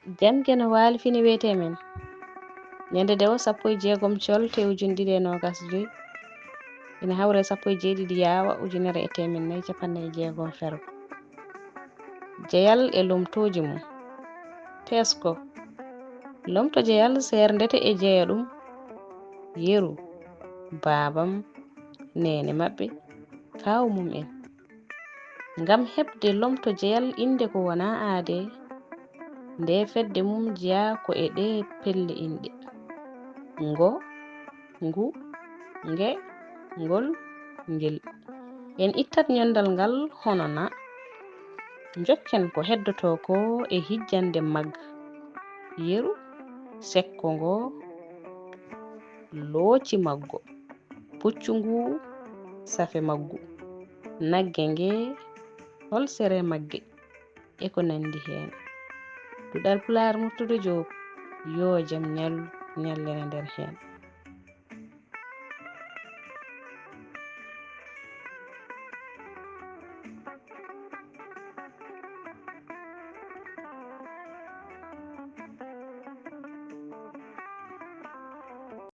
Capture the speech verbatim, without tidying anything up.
Jamge no waali fini wiyetee men. Ñande dewo sappo e jeegom colte ujunɗiɗi e noogas joy, ina hawra e sappo e jeeɗiɗi yaawa ujunere e teemen nayi capanɗe e jeegom fergo. Jeyal e lomtooji mum. Tesko, lomto jeyal seerndete e jeya ɗum yeru, baabam, neene maɓɓe, kaaw mum en. Ngam heɓde lomto jeyal innde ko wonaa aadee, nde fedde mum jeyaa ko e ɗee pelle inɗe: ngo, ngu, nge, ngol, ngel. En ittat ñonndal ngal hono na. Njokken ko heddotoo ko e hijjande mag: yeru, sekko ngo, looci maggo, puccu ngu, safe maggu, nagge nge, holsere magge, e ko nanndi heen. Duɗal Pulaar Murtuɗo Joob, yoo jam ñallu, ñallere nder heen.